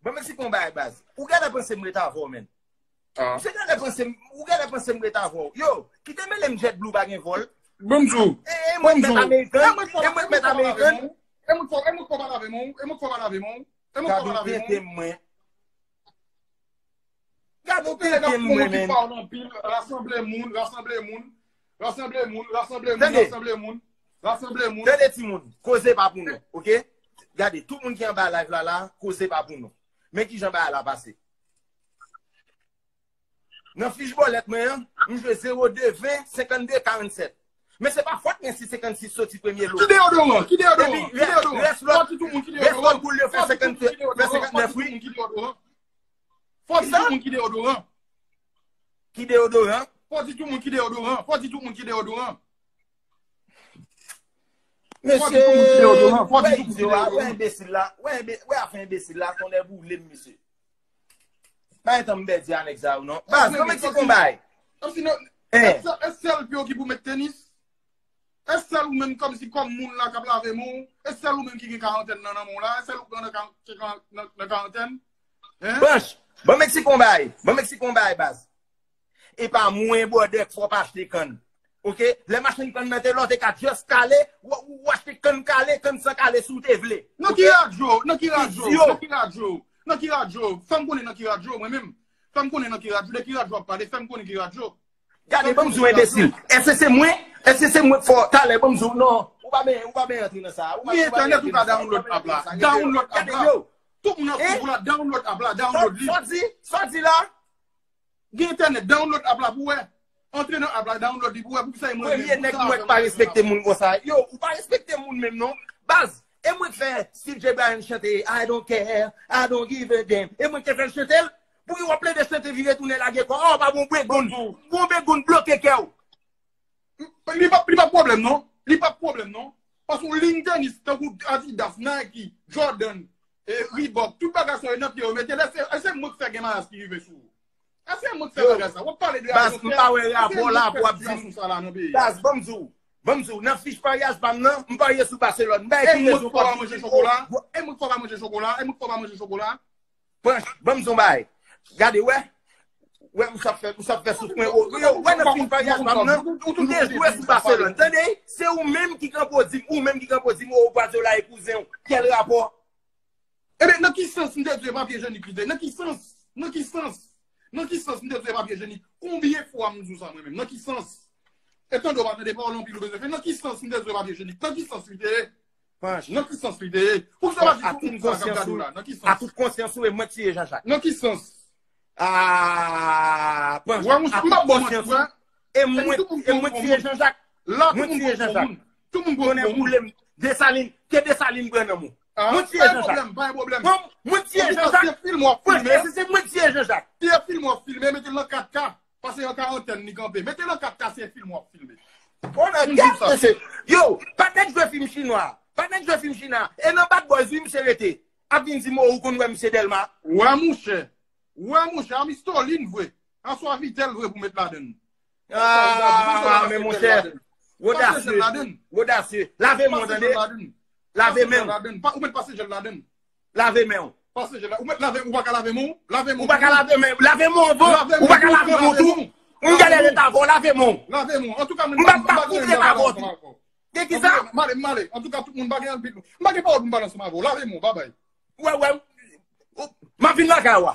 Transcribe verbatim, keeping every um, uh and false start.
Bon, men se konba e baz. Ou genlè panse m ret avè w, menn. Misye genlè panse m, ou genlè panse m ret avè w. Yo, kite mele m JetBlue pa gen vòl. Bon, m di w. E, e mwen k mèt American. E mwen k mèt American. E mwen k fò, e mwen k fò pale avè mwen. E mwen k fò pale avè mwen. E mwen k fò pale avè mwen. Gade w tenten mwen. Gade w tenten mwen, menn. Rasanble moun, rasanble moun. Rasanble moun, rasanble moun, rasanble moun. Rasanble moun. Tande timoun, koze pa pou nou, oke? Gade, tout moun ki anba live la la, koze pa pou nou. Men kijan bagay la pase. Nan fich bòlèt mwen an, m jwe zewo de ven senkannde karannsèt. Men se pa fòt mwen si senkannsis soti premye lo. Ki deodoran? Ki deodoran? Ki deodoran? Rès lòt, rès lòt boul yo fè senkannèf, wi. Fò di tout moun ki deodoran. Ki deodoran? Fò di tout moun ki deodoran. Fò di tout moun ki deodoran. Mesye, wè idio a, wè enbesil la, wè enbe- wè afè enbesil la, tonnè boule m, mesye. Pa gen tan m pèdi a nèg sa yo, non. Baz, kòman ki konba a? Kòmsi non, e sèl pye w ki pou met tenis? E sèl ou menm kòmsi kòm moun la k ap lave men w? E sèl ou menm ki gen karantèn nan nan men w la? E sèl ou pran nan ka- ki ka- nan nan karantèn? Hein? Branch, ban Meksik yon bay, ban Meksik yon bay, baz. E pa mwen, brother, k fè w pa achte kann. Oke? Lè machann kann nan te la, w te ka just kale, w, w, w achte kann kale, kann san kale si w te vle. Nan ki radyo? Nan ki radyo? Nan ki radyo? Nan ki radyo? Fè m konnen nan ki radyo, mwen menm. Fè m konnen nan ki radyo, de ki radyo w ap pale, fè m konnen ki radyo. Gade, ban m di w enbesil. Èske se mwen? Èske se mwen k fè w talè, ban m di w non. Ou pa ben, ou pa ben antre nan sa. Ou pa Gen entènèt, ou ka download app la. Download app la. Tout moun nan sou la, download app la, download li. Sa w di? Sa w di la? Gen entènèt, download app la pou wè. Antre nan app la, download li pou wè poukisa e mwen. Premye nèg mwen k pa respekte moun konsa. Yo, ou pa respekte moun menm non. Baz, e mwen k fè Steve J. Bryan chante I don't care, I don't give a damn. E mwen k te fè l chante l. Pouki w ap plede chante vire tounen lage kò? Oh, pa bon begoun. Bon begoun bloke kè w. Li pa, li pa pwoblèm non. Li pa pwoblèm non. Paske yon liy tenis tankou Adidas, Nike, Jordan, e, Reebok, tout bagay sa yo nan pye yo mete l, èske, èske mwen k fè gen malas ki rive sou ou? Èske mwen k fè bagay sa? W ap pale de Baz, m pa wè rapò la pou w ap di m. Baz, ban m di w. Ban m di w, nan fich paryaj pa m nan, m parye sou Barcelone. M bay ki rezon pou w ap di m. E mwen k fè w pa manje chokola? E mwen k fè w pa manje chokola? Branch, ban m di w yon bagay. Gade, wè. Wè, ou sa fè, ou sa fè souf mwen. Yo, wè nan fich paryaj pa m nan, m te jwe sou Barcelone. Tande, se ou menm ki kanpe w di m, ou menm ki kanpe w di m, oh, Guardiola e kouzen w. Kèl rapò? Ebyen, nan ki sans m te di w e papye jenik li te? Nan ki sans? Nan ki sans? Nan ki sans m te di w e papye jenik? Konbyen fwa m di w sa mwen menm? Nan ki sans? E tande w pa tande pawòl anpil ou bezwen fè. Nan ki sans m te di w e papye jenik? Nan ki sans li te ye? Nan ki sans li te ye? Poukisa w pa di tout moun sa k ap gade w la? Nan ki sans? A tout konsyans ou, e mwen tiye Jean Jacques. Nan ki sans? Ah, Panch, a tout konsyans ou, e mwen, e mwen tiye Jean Jacques. Mwen tiye Jean Jacques. Konnen boule m. Desalin, ke Desalin pran nan men w. Mwen tiye Jean Jacques. Mwen tiye Jean Jacques. Panch, se mwen tiye Jean Jacques. Tiye fim w ap filme, mete l nan kat K. Pase yon karantèn li kanpe. Mete l nan kat K, se fim w ap filme. Konnen gèt mesye. Yo, pa nèk jwe fim chinwa. Pa nèk jwe fim chinwa. E nan Bad Boys wi misye rete. Ap vin di m, oh, ou konn wè misye Dèlma. Wè monchè. Wè monchè, a mistolin vre. Aswa Vitèl vre pou met ladann. Ah, men monchè. Wodasye. Wodasye. Lave men w tande. Lave men w. Ou met pase jèl ladann. Lave men w. Pase jèl la. Ou met lave, ou pa ka lave men w. Lave men w. Ou pa ka lave men. Lave men w avan. Ou pa ka lave men w tou. M genlè ret avè w, lave men w. Lave men w. Antouka, m pa kouvre avè w tou. Gen kisa? M ale, m ale. Antouka, tout moun pa gen anpil. M pa gen pawòl pou m pale ansanm avè w. Lave men w, babay. Wè, wè. M ap vin lakay ou a.